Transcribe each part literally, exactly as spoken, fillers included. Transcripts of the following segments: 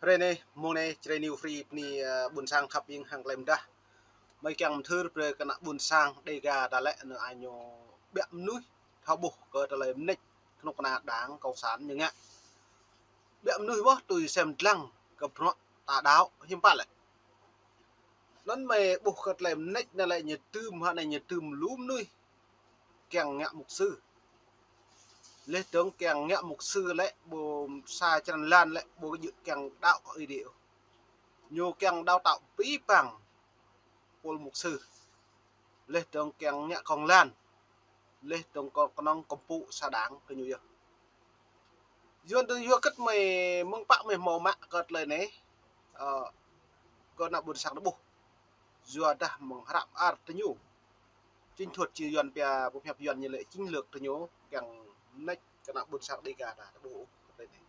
Hrơi anai, mông anai, Jrai New Free bơni, ơ, ƀôn sang khăp ing hăng tơlơi mơdah. Mơi kiăng mơthưr brơi kơ ană ƀôn sang Dega ta lĕ anŭn ai ñu ƀiă mơnuih thâo ƀuh kơ tơlơi mơneč kơnuk kơna Đảng Cộng sản ñu ngă. Ƀiă mơnuih ƀuh tui sem dlăng kơ bruă ta đaŏ hiư̆m pă lĕ. Anŭn mơi ƀuh kơ tơlơi mơneč anai lĕ ñu tŭm, hă anai ñu tŭm lu mơnuih kiăng ngă mục sư. Laih dơ̆ng kiăng ngă mục sư lĕ ƀu sa črăn lan lĕ ƀu djơ̆ kiăng đaŏ kơ Ơi Adai ôh. Ñu kiăng đaŏ tao pĭ păng pôl mục sư. Laih dơ̆ng kiăng ngă kông lan. Laih dơ̆ng kơ kơnơ̆ng kơmpŭ sa Đảng kơ ñu yơh. Yua anŭn yua hơget mơi mơ̆ng pă mơi hmâo mă kơ tơlơi anai, ơ, kơ ană ƀôn sang ta ƀuh. Yua dah mơ̆ng hră mơar tơ ñu. Chiến thuật či Yuan pia, pơhiăp Yuan ñu lĕ chiến lược tơ ñu, kiăng mơneč kơ ană ƀôn sang Dega ta, ta ƀuh kơ tơlơi anai.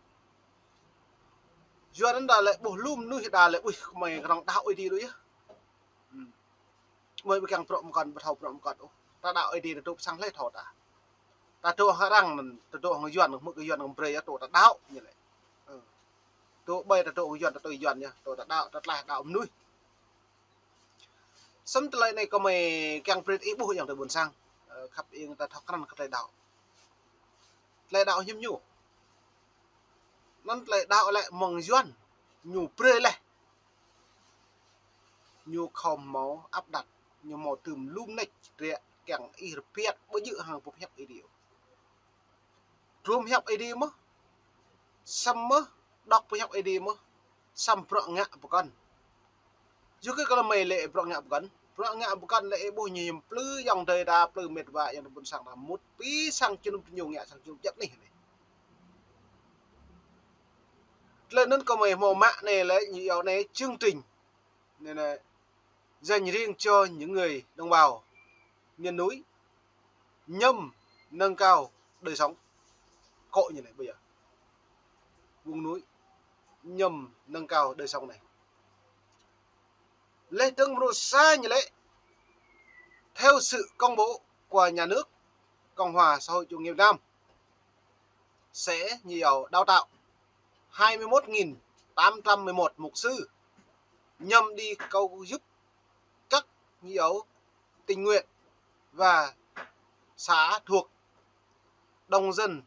Yua anŭn đa lĕ ƀuh lu mơnuih đa lĕ, ui, kơmơi kơnơ̆ng đaŏ Ơi Adai đôč yơh. Hmm. Mơi ƀu kiăng bruă mơkŏn, ƀu thâo bruă mơkŏn ôh. Ta đaŏ Ơi Adai ta dŏ pơ sang hlơi thâo ta. Ta dŏ hăng arăng anŭn, ta dŏ hăng Yuan, hmư̆ kơ Yuan hăng brơi yơh, tơ ta đaŏ ñu lĕ. Ơ. Tơ ƀai ta dŏ hăng Yuan, ta tui Yuan yơh, tơ ta đaŏ, ta tlaih đaŏ mơnuih. Samơ̆ tơlơi anai kơmơi kiăng brơi ih ƀuh ayŏng adơi ƀôn sang, ơ, khăp ing ta thâo krăn kơ tơlơi đaŏ. Tơlơi đaŏ hiư̆m ñu. Anŭn tơlơi đaŏ lĕ mơ̆ng Yuan, ñu brơi laih. Ñu khŏm hmâo áp đặt, ñu hmâo tŭm lu mơneč, rĕ kiăng ih rơpiat ƀu djơ̆ hăng pơhiăp Ơi Adai. Trôm hiăp Ơi Adai mơ̆n. Samơ̆ đŏk pơhiăp Ơi Adai mơ̆n. Samơ̆ bruă ngă pơkŏn. Yua kơ kơ mơi lĕ bruă ngă pơkŏn. Bruă ngă pơkŏn lĕ ih ƀuh ñu hiư̆m plư ayŏng adơi ta, plư mĕt wa ayŏng adơi ƀôn sang ta mŭt pĭ sang jơnum tơ ñu ngă sang jơnum jăk anih anai. Tơlơi anŭn kơmơi hmâo mă anai lĕ ñu iâu anai chương trình. Anai anai, dành riêng cho những người đồng bào miền núi nhằm nâng cao đời sống. Kơ ñu anai ƀu yơh. Vùng núi nhằm nâng cao đời sống anai. Laih dơ̆ng mơnuih sa ñu lĕ theo sự công bố của nhà nước Cộng hòa Xã hội Chủ nghĩa Việt Nam. Sẽ nhiều đào tạo hai mươi mốt nghìn tám trăm mười một mục sư nhằm đi cứu giúp các nhiều tình nguyện và xã thuộc đồng dân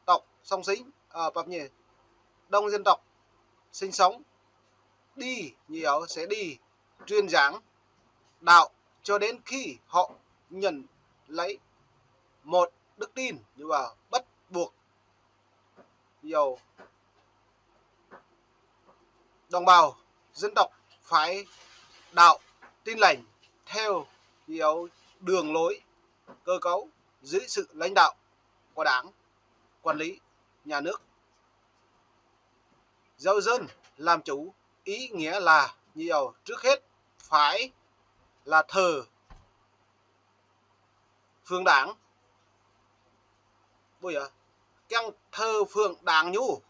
tộc song sinh, à, pap nhê, đồng dân tộc sinh sống đi, nhiều sẽ đi truyền giảng đạo cho đến khi họ nhận lấy một đức tin, như là bắt buộc nhiều đồng bào dân tộc phải đạo Tin Lành theo nhiều đường lối cơ cấu dưới sự lãnh đạo của Đảng, quản lý nhà nước. Do dân làm chủ, ý nghĩa là nhiều trước hết phải là thờ phượng Đảng. Bây giờ, kiăng thờ phượng Đảng ñu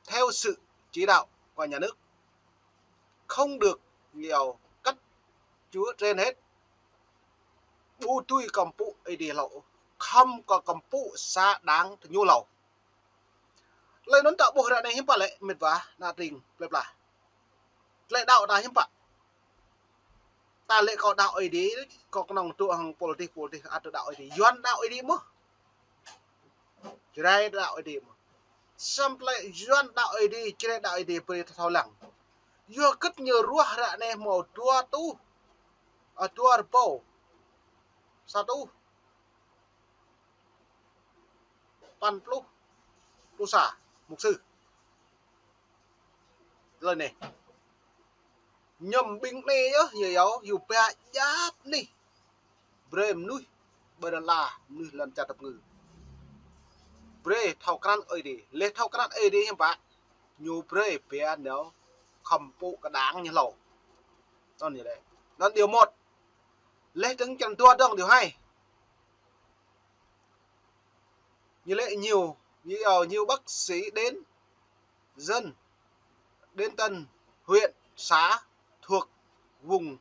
theo sự chỉ đạo của nhà nước. Không được nhiều cách Chúa trên hết. Ƀu dưi kơmpŭ Ơi Adai hlâo, khŏm kơ kơmpŭ sa Đảng tơ ñu hlâo. Tơlơi anŭn ta ƀuh ră anai hiư̆m pă lĕ mĕt wa, ană tring plơi pla. Tơlơi đaŏ ta hiư̆m pă. Ta lĕ kơ đaŏ Ơi Adai, kơ kơnơ̆ng tŭ hăng pôl tih, pôl tih, ăt tŭ đaŏ Ơi Adai. Yuan đaŏ Ơi Adai mơ̆n. Jrai đaŏ Ơi Adai mơ̆n. Samơ̆ tơlơi Yuan đaŏ Ơi Adai, Jrai đaŏ Ơi Adai, brơi ta thâo lăng. Yua hơget ñu ruah ră anai hmâo dua rơtuh, ơ, dua rơbâo sa rơtuh păn pluh pluh sa mục sư. Tơlơi anai. Ñu ƀing anai yơh, ñu iâu, ñu ba djăp anih. Brơi mơnuih, ƀơi lŏn ala, mơnuih lŏn čar tơpơngư. Brơi thâo krăn Ơi Adai, laih thâo krăn Ơi Adai hiư̆m pă. Ñu brơi ba nao kơmpŭ kơ Đảng ñu hlâo. Anŭn ñu lĕ. Anŭn điều một. Laih dơ̆ng črăn dua dơ̆ng điều hai. Ñu lĕ nhiều, nhiều, nhiều bác sĩ đến dân, đến tận huyện, xã thuộc vùng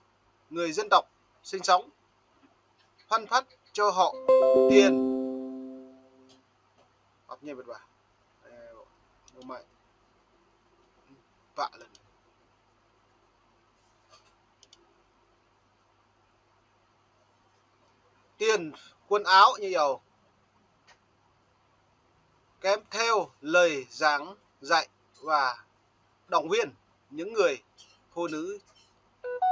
người dân tộc sinh sống, phân phát cho họ tiền. Pap nhê mĕt wa. Ơ, ơ, mơi. Pă lĕ. tiền, quần áo như dầu, kèm theo lời giảng dạy và động viên những người phụ nữ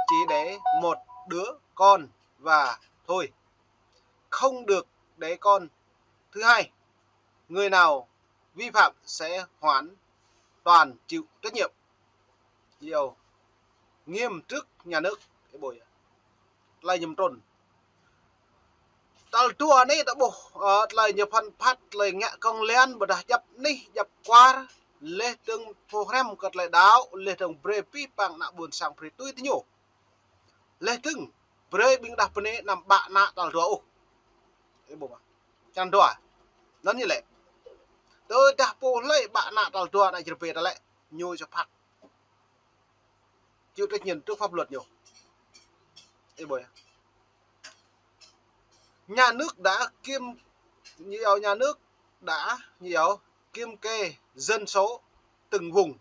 chỉ đẻ một đứa con và thôi, không được đẻ con thứ hai. Người nào vi phạm sẽ hoàn toàn chịu trách nhiệm, chịu nghiêm trước nhà nước. Ê ƀuh, tơlơi ñu mơtrŭn. Tal dua anai ta ƀuh, ơ, tơlơi ñu phăn phat, tơlơi ngă kông lan, ƀôdah djăp anih, djăp kwar, laih dơ̆ng pơhrăm kơ tơlơi đaŏ, laih dơ̆ng brơi pih pang ană ƀôn sang brơi tui tơ ñu. Laih dơ̆ng brơi ƀing đah pơnê anăm ƀă ană tal dua ôh. Ê ƀuh mơ̆. Črăn dua. Anŭn ñu lĕ. Tơdah pô hlơi ƀă ană tal dua, ană čơrơbê ta lĕ, ñu sẽ phạt, chịu trách nhiệm trước pháp luật ñu. Ê ƀuh. Nhà nước đã kiểm, như dầu nhà nước đã, như dầu kiểm kê dân số từng vùng,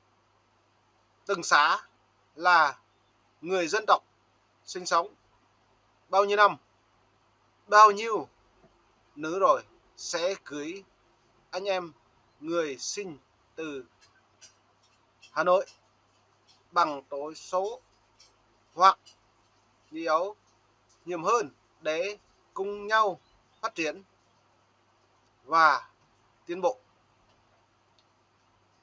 từng xã là người dân tộc sinh sống bao nhiêu năm, bao nhiêu nữ rồi, sẽ gửi anh em người sinh từ Hà Nội bằng tổ số hoặc nhiều nhiều hơn để cùng nhau phát triển và tiến bộ.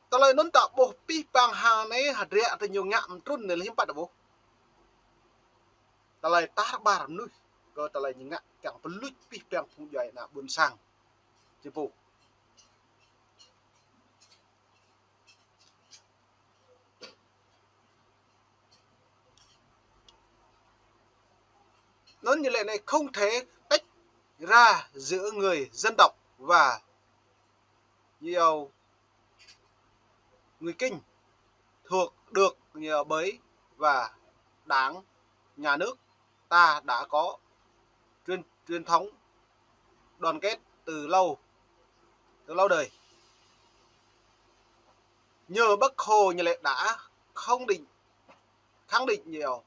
Tơlơi anŭn ta ƀuh pih pang hăng anai, hơdră tơ ñu ngă mơtrŭn anai lĕ hiư̆m pă ta ƀuh. Tơlơi tar ƀar mơnuih, kơ tơlơi ñu ngă kiăng pơluč pih pang phung djuai ană ƀôn sang. Či pô. Anŭn ñu lĕ anai, không thể tách ra giữa người dân tộc và nhiều người Kinh thuộc được nhiều bởi và Đảng, nhà nước ta đã có truyền, truyền thống đoàn kết từ lâu, từ lâu đời. Nhờ Bác Hồ như lẽ đã khẳng định, khẳng định nhiều,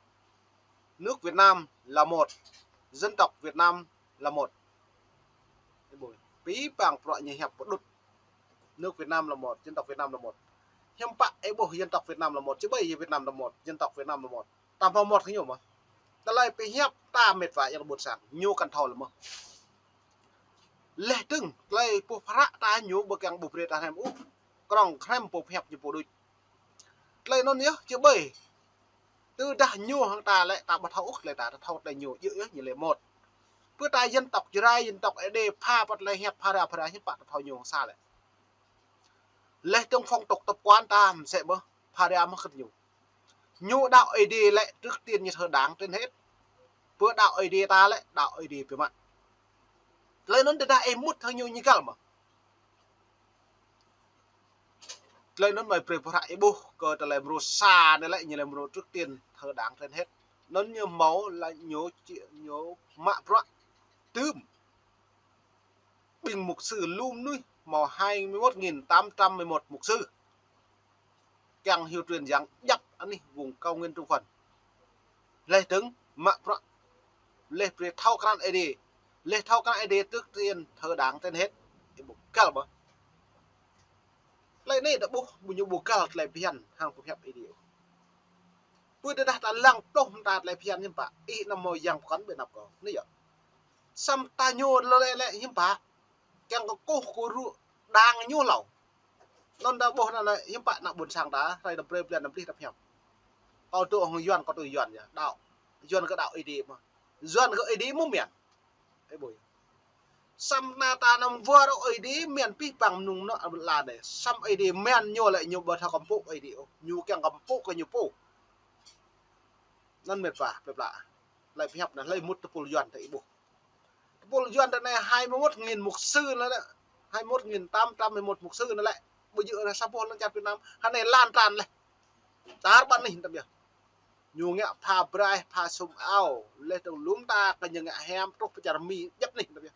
nước Việt Nam là một, dân tộc Việt Nam là một. Pih pang prăk ñu hiăp pơđŭt. Nước Việt Nam là một, dân tộc Việt Nam là một. Hiư̆m pă ê ƀuh dân tộc Việt Nam là một, či ƀai Việt Nam là một, dân tộc Việt Nam là một. Ta hmâo một kơ ñu mơ̆. Tơlơi pơhiăp ta mĕt wa yang ƀôn sang, ñu kăn thâo lĕ mơ̆. Laih dơ̆ng, tơlơi pơphră ta ñu ƀu kiăng ƀu brơi ta hrăm ôh. Krŏng hrăm pơhiăp ñu pô đôč. Tơlơi anŭn yơh, či ƀai. Tơdah ñu hăng ta lĕ, ta ƀu thâo ôh tơlơi ta, ta thâo tơlơi ñu, yơh yơh, ñu lĕ một. Pơ ta dân tộc Jrai, dân tộc Ê Đê, pha pơ̆t tơlơi hiăp, pha ra, pha ra, hiư̆m pă ta thâo ñu sa lĕ. Laih dơ̆ng phong tục tập quán ta mơsĕ mơ̆, pha ra mơ̆ kơ ñu. Ñu đaŏ Ê Đê lĕ, trước tiên ñu thờ Đảng trên hết. Pơ đaŏ Ê Đê ta lĕ, đaŏ Ê Đê pơ mă. Tơlơi anŭn tơdah ê mŭt hăng ñu ñu găl mơ̆. Tơlơi anŭn mơi brơi pơhră ê ƀuh kơ tơlơi mrô sa anai lĕ, ñu lĕ mrô trước tiên thờ Đảng trên hết. Anŭn ñu hmâo lĕ ñu či, ñu mă bruă tơm. Ƀing mục sư lu mơnuih hmâo hai mươi mốt nghìn tám trăm mười một mục sư. Kiăng hiếu truyền giảng djăp anih vùng cao nguyên Trung Phần. Laih dơ̆ng mă bruă, laih brơi thâo krăn Ê Đê, laih thâo krăn Ê Đê trước tiên thờ Đảng trên hết. Ê ƀuh găl mơ̆. Tơlơi anai ta ƀuh, ƀu ñu ƀu găl tơlơi phiăn hăng pơhiăp Ê Đê. Pơ tơdah ta lăng pluh mơta tơlơi phiăn hiư̆m pă, ih anăm hmâo yang pơkŏn ƀơi anăp kâo. Anai yơh. Samơ̆ ta ñu lĕ lĕ hiư̆m pă. Kiăng kơkuh kơ rŭ đang ñu hlâo. Anŭn ta ƀuh anŭn lĕ hiư̆m pă ană ƀôn sang ta, hrơi ta brơi blan ta plih ta pơhiăp. Kâo dŏ hăng Yuan, kâo tui Yuan yơh, đaŏ. Yuan kơ đaŏ Ê Đê mơ̆. Yuan kơ Ê Đê mơ̆ mian. Ê ƀuh. Samơ̆ ană ta anăm wơr Ê Đê mian pih pang mơnŭng anŏ ƀơi lŏn anai. Samơ̆ Ê Đê mian ñu lĕ ñu ƀu thâo kơmpŭ Ê Đê ôh. Ñu kiăng kơmpŭ kơ ñu pô. Anŭn mĕt wa, plơi pla. Tơlơi pơhiăp anŭn, tơlơi mŭt tơpul Yuan ta ih ƀuh. Tơpul Yuan ta anai hai mươi mốt nghìn mục sư anŭn lĕ. Hai mươi mốt nghìn tám trăm mười một mục sư anŭn lĕ. Ƀu djơ̆ anai sa boh lŏn čar Việt Nam. Hơnai lan tràn lĕ. Tar ƀar anih tơm yơh. Ñu ngă pha braih, pha sum ao. Laih dơ̆ng lŏm ta kơ ñu ngă hiam truh pơ čar Mi djăp anih tơm yơh.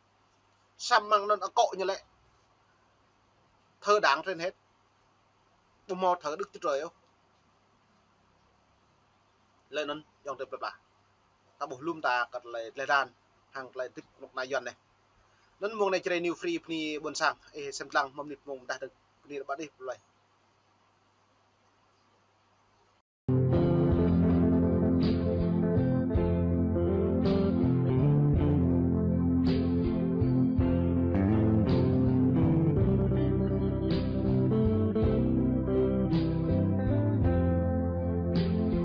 Samơ̆ mơ̆ng anŭn akŏ ñu lĕ. Thờ Đảng trên hết. Ƀu hmâo thờ Đức Chúa Trời ôh. Lĕ anŭn, ayŏng adơi plơi pla. Ta ƀuh lŏm ta kơ tơlơi, tơlơi đan. hăng tơlơi hơdip kơnuk kơna Yuan anai. Anŭn mông anai Jrai New Free bơni ƀôn sang, ih sem lăng mơ̆ng anai mông dah dơ̆ng bơni rơbat ih plơi.